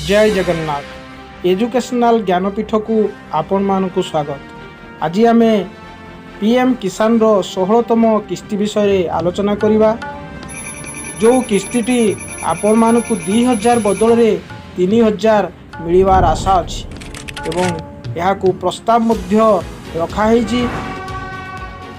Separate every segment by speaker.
Speaker 1: ଜୟ Jagannath. Educational ଜ୍ଞାନପୀଠକୁ ଆପଣମାନଙ୍କୁ ସ୍ୱାଗତ। ଆଜି ଆମେ ପି ଏମ୍ କିଷାନର 16ତମ କିସ୍ତି ବିଷୟରେ ଆଲୋଚନା କରିବା, ଯେଉଁ କିସ୍ତିଟି ଆପଣମାନଙ୍କୁ 2000 ବଦଳରେ 3000 ମିଳିବାର ଆଶା ଅଛି ଏବଂ ଏହାକୁ ପ୍ରସ୍ତାବ ମଧ୍ୟ ରଖାହେଇଛି।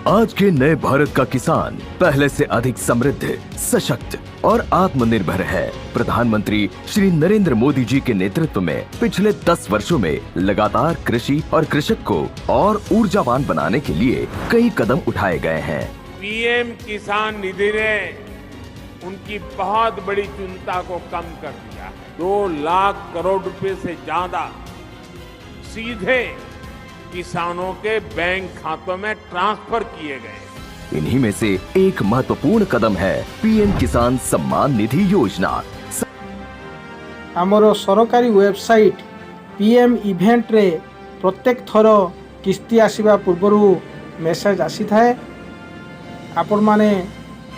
Speaker 2: आज के नए भारत का किसान पहले से अधिक समृद्ध, सशक्त और आत्मनिर्भर है। प्रधानमंत्री श्री नरेंद्र मोदी जी के नेतृत्व में पिछले 10 वर्षों में लगातार कृषि और कृषक को और ऊर्जावान बनाने के लिए कई कदम उठाए गए हैं।
Speaker 3: पीएम किसान निधि ने उनकी बहुत बड़ी चिंता को कम कर दिया है। 2 लाख करोड़ रुपए से ज्यादा सीधे किसानों के बैंक खातों में ट्रांसफर किए गए।
Speaker 2: इन्हीं में से एक महत्वपूर्ण कदम है पीएम किसान सम्मान निधि योजना।
Speaker 1: ଆମର ସରକାରୀ ୱେବସାଇଟ୍ ପି ଏମ୍ ଇଭେଣ୍ଟରେ ପ୍ରତ୍ୟେକ ଥର କିସ୍ତି ଆସିବା ପୂର୍ବରୁ ମେସେଜ୍ ଆସିଥାଏ। ଆପଣମାନେ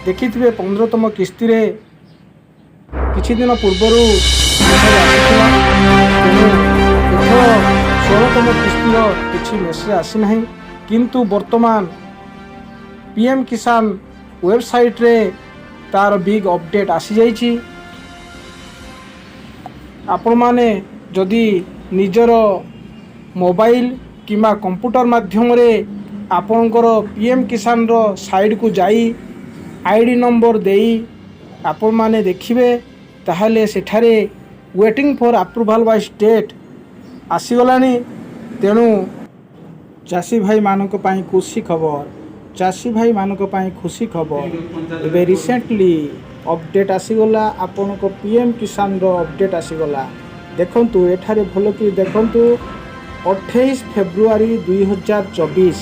Speaker 1: ଦେଖିଥିବେ, 15ତମ କିସ୍ତିରେ କିଛି ଦିନ ପୂର୍ବରୁ ମେସେଜ୍ ଆସିଥିଲା। ତେଣୁ ଏଥର 16ତମ କିସ୍ତିର କିଛି ମେସେଜ୍ ଆସିନାହିଁ, କିନ୍ତୁ ବର୍ତ୍ତମାନ ପି ଏମ୍ କିଷାନ ୱେବସାଇଟ୍ରେ ତାର ବିଗ୍ ଅପଡ଼େଟ୍ ଆସିଯାଇଛି। ଆପଣମାନେ ଯଦି ନିଜର ମୋବାଇଲ କିମ୍ବା କମ୍ପ୍ୟୁଟର ମାଧ୍ୟମରେ ଆପଣଙ୍କର ପି ଏମ୍ କିଷାନର ସାଇଟ୍କୁ ଯାଇ I D number ଦେଇ ଆପଣମାନେ ଦେଖିବେ, ତାହେଲେ ସେଠାରେ waiting for approval by state ଆସିଗଲାଣି। ତେଣୁ ଚାଷୀ ଭାଇମାନଙ୍କ ପାଇଁ ଖୁସି ଖବର, ଚାଷୀ ଭାଇମାନଙ୍କ ପାଇଁ ଖୁସି ଖବର। ଏବେ ରିସେଣ୍ଟଲି ଅପଡ଼େଟ୍ ଆସିଗଲା, ଆପଣଙ୍କ ପି ଏମ୍ କିଷାନର ଅପଡ଼େଟ୍ ଆସିଗଲା। ଦେଖନ୍ତୁ, ଏଠାରେ ଭଲକରି ଦେଖନ୍ତୁ, 28 ଫେବୃଆରୀ 2024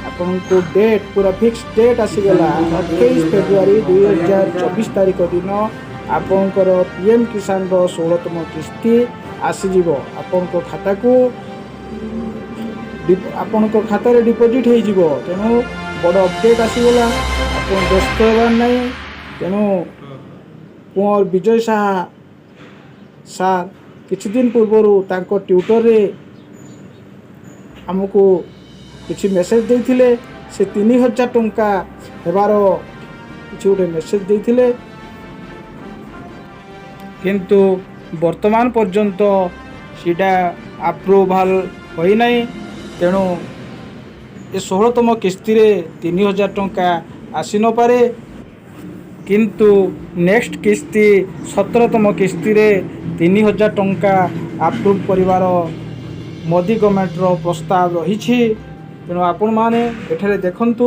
Speaker 1: ଆପଣଙ୍କୁ ଡେଟ୍ ପୁରା ଫିକ୍ସ ଡେଟ୍ ଆସିଗଲା। 28 ଫେବୃଆରୀ 2024 ତାରିଖ ଦିନ ଆପଣଙ୍କର ପି ଏମ୍ କିଷାନର 16ତମ କିସ୍ତି ଆସିଯିବ ଆପଣଙ୍କ ଖାତାକୁ, ଆପଣଙ୍କ ଖାତାରେ ଡିପୋଜିଟ୍ ହେଇଯିବ। ତେଣୁ ବଡ଼ ଅପଡ଼େଟ୍ ଆସିଗଲା, ଆପଣ ବ୍ୟସ୍ତ ହେବାର ନାହିଁ। ତେଣୁ କୁଁୱର ବିଜୟ ଶାହା ସାର୍ କିଛି ଦିନ ପୂର୍ବରୁ ତାଙ୍କ ଟ୍ୱିଟରରେ ଆମକୁ କିଛି ମେସେଜ୍ ଦେଇଥିଲେ। ସେ 3000 ଟଙ୍କା ହେବାର କିଛି ଗୋଟେ ମେସେଜ୍ ଦେଇଥିଲେ, କିନ୍ତୁ ବର୍ତ୍ତମାନ ପର୍ଯ୍ୟନ୍ତ ସେଇଟା ଆପ୍ରୁଭାଲ୍ ହୋଇନାହିଁ। ତେଣୁ ଏ 16ତମ କିସ୍ତିରେ 3000 ଟଙ୍କା ଆସିନପାରେ, କିନ୍ତୁ ନେକ୍ସଟ କିସ୍ତି 17ତମ କିସ୍ତିରେ 3000 ଟଙ୍କା ଆପ୍ରୁଭ୍ କରିବାର ମୋଦି ଗଭର୍ଣ୍ଣମେଣ୍ଟର ପ୍ରସ୍ତାବ ରହିଛି। ତେଣୁ ଆପଣମାନେ ଏଠାରେ ଦେଖନ୍ତୁ,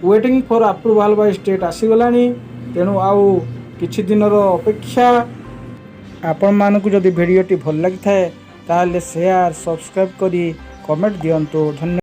Speaker 1: waiting for approval by state ଆସିଗଲାଣି। ତେଣୁ ଆଉ କିଛି ଦିନର ଅପେକ୍ଷା। ଆପଣମାନଙ୍କୁ ଯଦି ଭିଡ଼ିଓଟି ଭଲ ଲାଗିଥାଏ, ତାହେଲେ ସେୟାର, ସବସ୍କ୍ରାଇବ୍ କରି କମେଣ୍ଟ ଦିଅନ୍ତୁ। ଧନ୍ୟବାଦ।